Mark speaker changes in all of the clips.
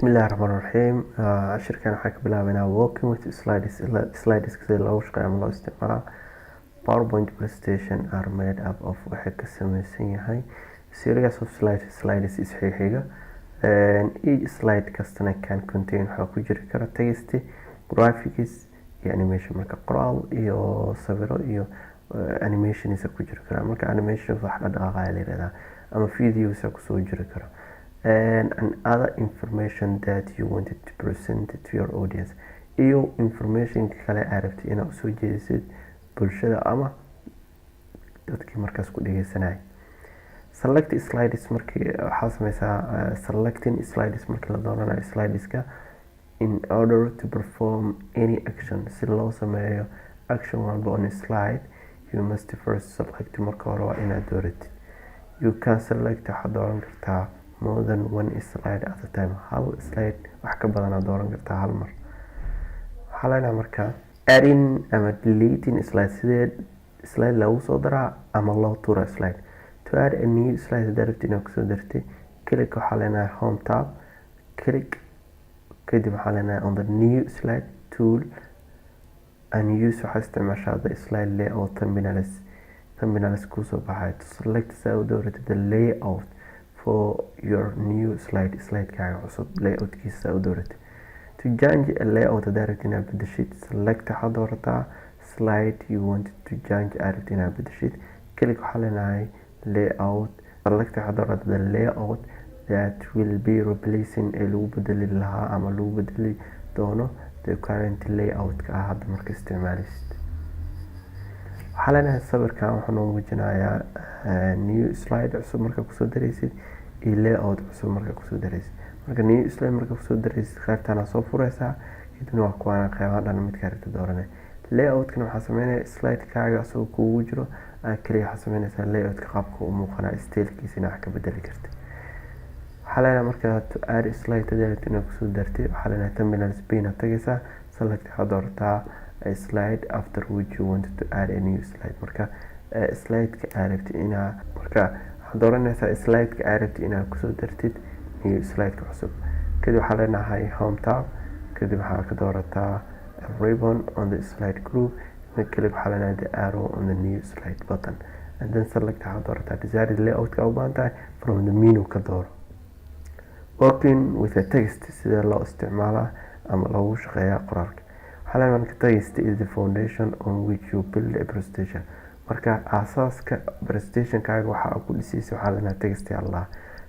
Speaker 1: Bismillahi Raxmaani Raxiim. Cashirkan waxaan ka bilaabeynaa working with slides, slides sida loogu shaqeeyo ama loo isticmaalo. PowerPoint presentation are made up of, waxay ka sameysan yahay, series of slides, slides isxiga. Each slide kastana can contain, waxaa ku jiri kara, text, graphics iyo animation. Marka qoraal iyo sawiro iyo animations ku jiri kara. Marka animation wax la dhaqaaqaya la yiraahdaa ama videos kusoo jiri kara and other information that you wanted to present to your audience, iyo information kale aad rabtid inaad usoo jeedisid bulshada ama dadkii markaas ku dhegeysanaya. Select slides, markii waxaa sameysaa selecting slides, markii la dooranayo slideska. In order to perform any action, si loo sameeyo action walba on a slide, you must first select, marka hore waa inaad dooratid. You can select, waxaad dooran kartaa, more than one slide at a time, hal slide wax ka badan aad dooran kartaa hal mar. Waxaa leenahay marka adding ama deleting slide, sidee slide loogu soo daraa ama loo tuura slide? To add a new slide, haddaa rabtid inaad kusoo dartid, click, waxaa leenahay Home tab, click, kadib waxaa leenahay on the New Slide tool and use, waxaa isticmaashaa, the slide layout thumbnails, thumbnails kusoo baxay, to select, saa u dooratid, the layout for your new slide, slidekaaga cusub layoutkiisa saa u dooratid. To change a layout, haddaa rabtid inaad bedeshid, select, waxaad doorataa, slide you want to change, aad rabtid inaad bedeshid. Click, waxaa leenahay layout, select, waxaad doorataa, the layout that will be replacing, ee lagu bedeli lahaa ama lagu bedeli doono, the current layout-ka ah hadda marka isticmaaleysid. Waxaa leenahay sawirkan wuxuu noo muujinayaa new slide cusub markaa kusoo dareysid iyo layout cusub markaa kusoo dareysid. Marka new slide markaa kusoo dareysid, qaybtana soo fureysaa, kadibna waa kuwaana qeybaha dhan midkaa rabta dooranay. Layout-kana waxaa sameynaya slide-kaaga asagoo kuugu jiro kaliya. Waxaa sameynaysaa layout-ka qaabka u muuqanaa, stylekiisina wax ka bedeli karta. Waxaa leenahay marka to add slide, hadii rabto inaad kusoo dartid, waxaa leenahay thumbnails pane aad tagaysaa, select, waxaad doorataa a slide after which you want to add a new slide. Marka slide-ka aad rabtid inaa, marka waxaad dooranaysaa slide-ka aad rabtid inaad kusoo dartid new slide-ka cusub. Kadib waxaa leenahay Home tab, kadib waxaa ka doorataa ribbon on the slide group, click, waxaa leenahay the arrow on the New Slide button, and then select, waxaad doorataa desired layout-ka u baahan tahay from the menu ka dooro. Working with a text, sida loo isticmaalaa ama loogu shaqeeyaa qoraalka. Waxaa leenahay marka text is the foundation on which you build a presentation. Marka aasaaska presentationkaaga waxa ku dhisaysa waxaa leenahay text allah.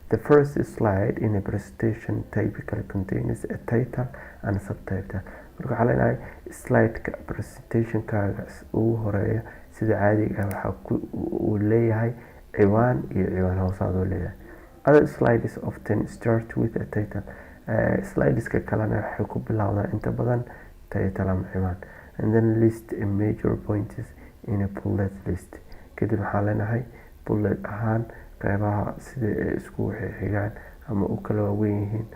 Speaker 1: The first slide in a presentation typically contains a title and subtitle. Marka waxaa leenahay slide-ka presentationkaaga ugu horeeya sida caadiga ah waxaa uu leeyahay ciwaan iyo ciwaan hoosaad uu leeyahay. Other slides often start with a title. Slideska kalena waxay ku bilowdaan inta badan title ama ciwaan, and then list a major points in a bullet list. Kadib waxaa leenahay bullet ahaan qeybaha sida ay isku xigaan ama u kala waaweyn yihiin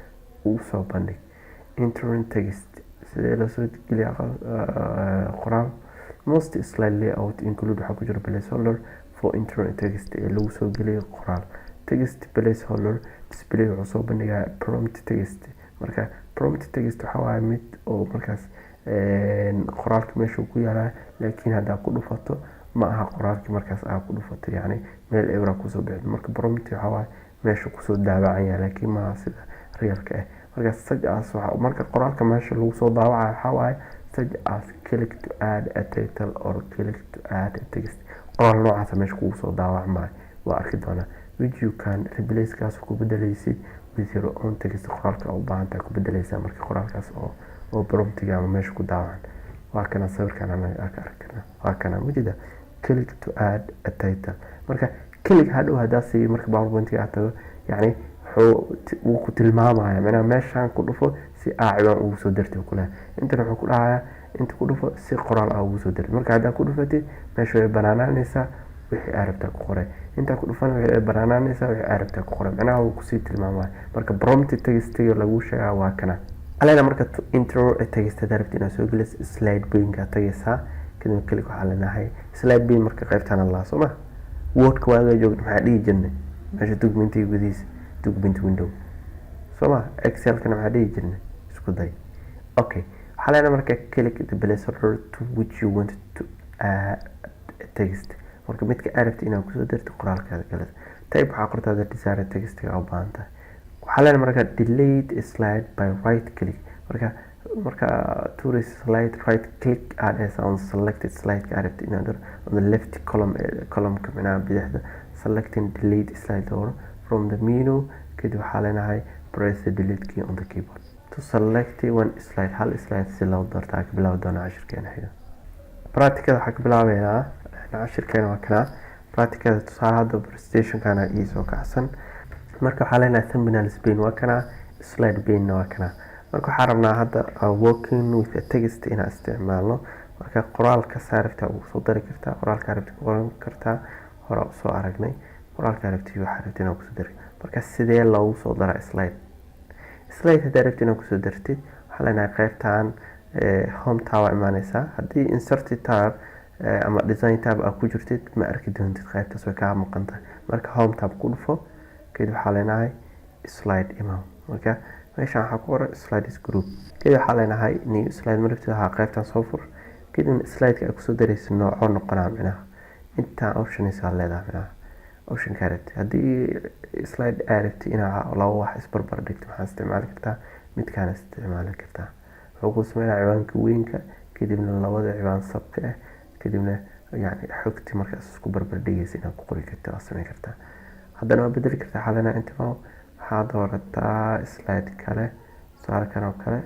Speaker 1: u soo bandhig. Entering text, sidee loo soo geliyaa qoraal? Most slide layout include, waxaa ku jira, placeholder for entering text, ee lagu soo geliyo qoraal. Text placeholder display, wuxuu soo bandhigaa, prompt text. Marka prompt text waxaa waaye mid oo markaas qoraalka meesha ku yaalaa, laakiin haddaa ku dhufato ma aha qoraalkii markaas aa ku dhufato, yacni meel ebra kusoo bixi. Marka prompt waxaa waaye meesha kusoo daabacan yahay, laakiin maaha sida realka ah. Marka such as, marka qoraalka meesha lagu soo daawacayo waxaa waaye such as click to add a title or click to add a text. Qoraal noocaasa meesha kugu soo daawacmayo, waa arki doonaa. Which you can replace, kaas ku bedelaysid, with your own text, qoraalka u baahan tahay ku bedelaysaa. Marka qoraalkaas oo promptiga ama meesha ku daawacan waa kana, sawirkan anaga ka arki karnaa, waa kana mujida click to add a title. Marka click hadhow haddaa siiyo, marka PowerPoint-ga aad tago, yacni wuxuu wuu ku tilmaamaya macnaha meeshaan ku dhufo si aa ciwaan ugu soo dartid kulehay. Intana wuxuu ku dhahayaa inta ku dhufo si qoraal aa ugu soo dartid. Marka haddaa ku dhufatid, meesha way banaanaanaysaa, wixii aa rabtaa ku qoray. Intaa ku dhufan, way banaanaanaysaa, wixii aa rabtaa ku qoray. Macnaha wuu kusii tilmaamaya. Marka prompt textiga lagu sheegaa waa kana alena. Marka to enter a text, haddaa rabtid inaad soo geliso, slide pane-ka tagaysaa, kadib click, waxaa leenahay slide pane. Marka qaybtaan laa soo ma Wordka waaga joogna maxaa dhihi jirnay meesha documentiga gudihiisa? Document window. Soo ma Excelkana maxaa dhihi jirnay? Isku day. Okay, waxaa leenahay marka click the placeholder to which you want to add text. Marka midka aad rabtid inaad kusoo dartid qoraalkaada kale, type waxaa qortaa the desired textiga u baahan tahay. Waxaa leenahay marka delete slide by right click. Marka tourist slide, right click aad dhehaysaa on selected slide ka aad rabtid inaad on the left column, columnka micnaha bidixda, selecting delete slide or from the menu. Kadib waxaa leenahay press the delete key on the keyboard to select one slide. Hal slide si loo doortaa ka bilaabi doona cashirkeena xiga. Practicada waxaa ka bilaabeynaa cashirkeena waa kanaa practicada. Tusaale, hadda presentationkana iisoo kacsan. Marka waxaa leenahay thumbnails pane waa kanaa, slide pane waa kanaa. Marka waxaa rabnaa hadda working with a text inaan isticmaalno. Marka qoraalka saa rabtaa ugu soo dari kartaa, qoraalka rabti ku qoran kartaa. Hore usoo aragnay, qoraalka rabti waxaa rabti inaad kusoo dari. Marka sidee loogu soo daraa slide? Slide haddaa rabti inaad kusoo dartid, waxaa leenahay qaybtan home tab waa imaaneysaa. Haddii insert tab ama design tab aad ku jirtid, ma arki doontid qaybtaas, way kaa maqan tahay. Marka home tab ku dhufo, kadib waxaa leenahay slide imaam. Marka meeshan waxaa ku qoran slides group. Kadib waxaa leenahay new slide ma rabtid, waxaa qaybtan soo fur. Kadibna slideka aad kusoo daraysa noocoo noqonaa, micnaha intaan options aa leedahay, micnaha optionkaa rabtid. Haddii slide aa rabtid inaa laba wax isbarbar dhigto, maxaa isticmaali kartaa? Midkaana isticmaali kartaa. Wuxuu kuu sameynaya ciwaanka weynka, kadibna labada ciwaan sabka ah, kadibna yani xogti markaas isku barbar dhigaysa inaad ku qori kartid waa sameyn kartaa. Haddana waa bedeli kartaa. Waxaa leenahay intima waxaa doorataa slide kale, tusaale kan oo kale.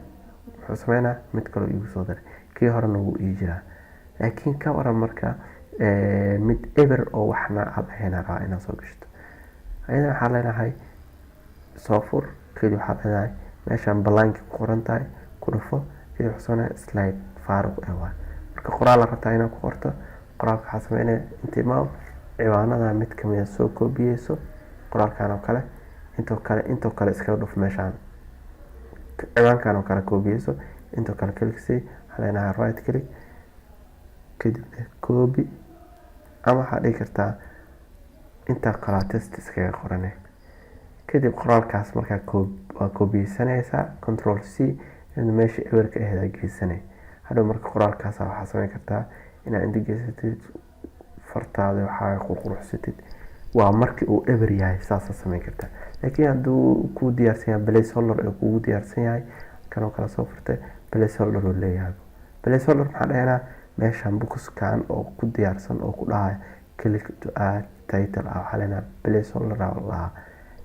Speaker 1: Wuxuu sameynaa mid kaloo iigu soo daray, kii horena wuu ii jiraa. Laakiin ka waran marka mid eber oo waxna aad ahayn rabaa inaad soo gashto? Ayadana waxaa leenahay soo fur. Kadib waxaad leedahay meeshaan blank ku qoran tahay ku dhufo. Kadib wuxuu sameynaya slide faaruq eh waay. Marka qoraal la rabtaa inaad ku qorto, qoraalka waxaa sameynaya intimaam ciwaanada mid kamid a soo koobiyeyso, qoraalkan oo kale, intoo kale iskaga dhuf. Meeshaan ciwaankan oo kale koobiyeyso, intoo kale click sii. Waxaa leenahay right click, kadibna copy, ama waxaad dhigi kartaa intaa kalaa test iskaga qorane. Kadib qoraalkaas markaa waa koobiyeysanaysaa, control C, meesha eberka aheed geysanay. Hadhow marka qoraalkaas waxaa sameyn kartaa inaad inta geysatid, fartaada waxaa qurquruxsatid. Waa markii uu eber yahay saasaa sameyn kartaa. Laakiin hadduu ku diyaarsan yahay placeholder ee kugu diyaarsan yahay, kanoo kale soo furtay, placeholder uu leeyahay. Placeholder maxaa dhahaynaa? Meeshan boxkan oo ku diyaarsan oo ku dhahaya click to add title ah, waxaa leenahay placeholder aa lahaa.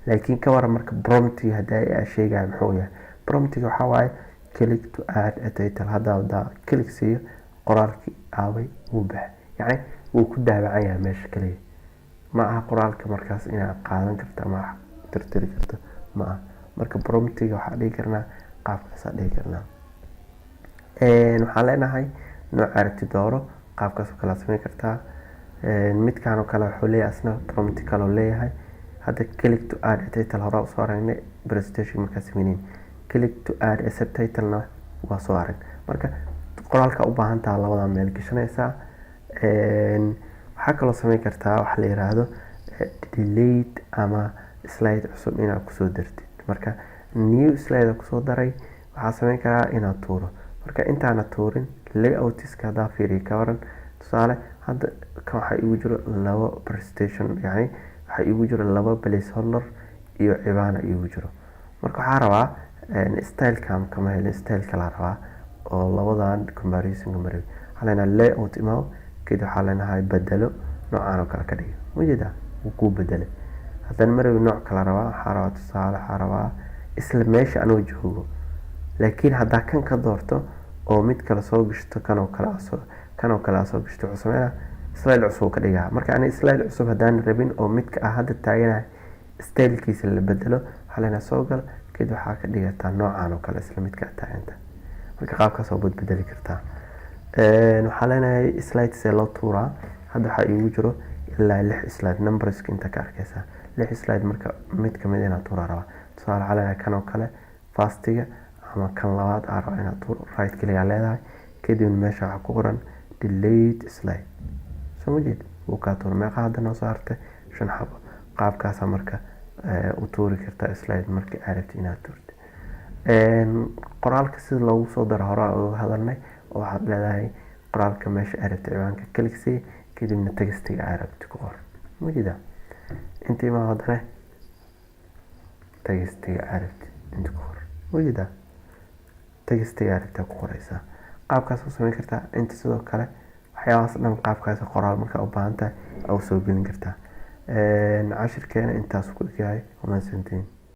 Speaker 1: Laakiin ka waran marka promptiga hadii aa sheegaya muxuu yahay? Promptiga waxaa waaye click to add a title. Hadda hadaa click siiyo, qoraalkii aaway? Wuu baxay, yacni wuu ku daabacan yahay meesha kaliya. Ma aha qoraalka markaas inaad qaadan karto ama tirtiri karto, ma aha. Marka promptiga waxaa dhihi karnaa qaabkaasaa dhihi karnaa. Waxaan leenahay nooca aragti dooro, qaabkaas oo kale sameyn kartaa. Midkan oo kale wuxuu leeyahay asna prompt kaloo leeyahay. Hadda click to add a title hore usoo aragnay presentation markaa sameyneyn. Click to add a subtitle-na waa soo arag. Marka qoraalka u baahan taha labada meel gashanaysaa. Waxaa kaloo sameyn kartaa waxa la yiraahdo delete ama slide cusub inaad kusoo dartid. Marka new slide kusoo daray, waxaa sameyn karaa inaad tuuro. Marka intaana tuurin, layoutiska haddaa fiiriyo ka waran? Tusaale, hadda kan waxaa igu jiro labo presentation, yani waxaa igu jiro labo placeholder iyo ciwaana igu jiro. Marka waxaa rabaa stylekan kama helin, style kala rabaa oo labadan comparison maray. Waxaa leenahay layout imaw, kadib waxaa leenahay bedelo, noocan oo kale ka dhiga. Ujeedaa, wuu kuu bedelay. Haddana marawi nooc kala rabaa. Waxaa rabaa, tusaale, waxaa rabaa isla meesha anoo joogo, laakiin haddaa kan ka doorto oo mid kale soo gashto, kanoo kale soo gashto, wuxuu sameynaa slide cusub ka dhigaa. Marka ani slide cusub haddaan rabin oo midka ah hadda taaganahay stylekiisa la bedelo, waxaa leenahay soo gal, kadib waxaa ka dhigataa noocan oo kale isla midka taaganta. Marka qaabkaas oo badbedeli kartaa. Waxaa leenahay slides ee loo tuuraa. Hadda waxaa iigu jiro ilaa lix slide, numberska inta ka arkeysaa, lix slide. Marka mid kamid inaad tuuraa rabaa. Tusaale, waxaa leenahay kan oo kale firstiga ama kan labaad aa rabaa inaad tuuro. Right click aa leedahay, kadibna meesha waxaa ku qoran delete slide. Soo ma jeed? Wuu kaa tuura. Meeqa hadda noo soo hartay? Shan xabo. Qaabkaasa marka u tuuri kartaa slide markii aad rabtid inaad tuurto. Qoraalka sida loogu soo daro hore uga hadalnay, oo waxaad leedahay qoraalka meesha aad rabtid ciwaanka click sii, kadibna textiga aad rabtid ku qor. Mujida inta imaa, haddana textiga aad rabtid inta ku qor. Mujida textiga aad rabtid ku qoreysaa. Qaabkaas u sameyn kartaa. Inta sidoo kale waxyaabahaas dhan qaabkaas qoraal markaa u baahan tahay aa usoo gelin kartaa. Cashirkeena intaas ku egyahay. Waa mahadsantihiin.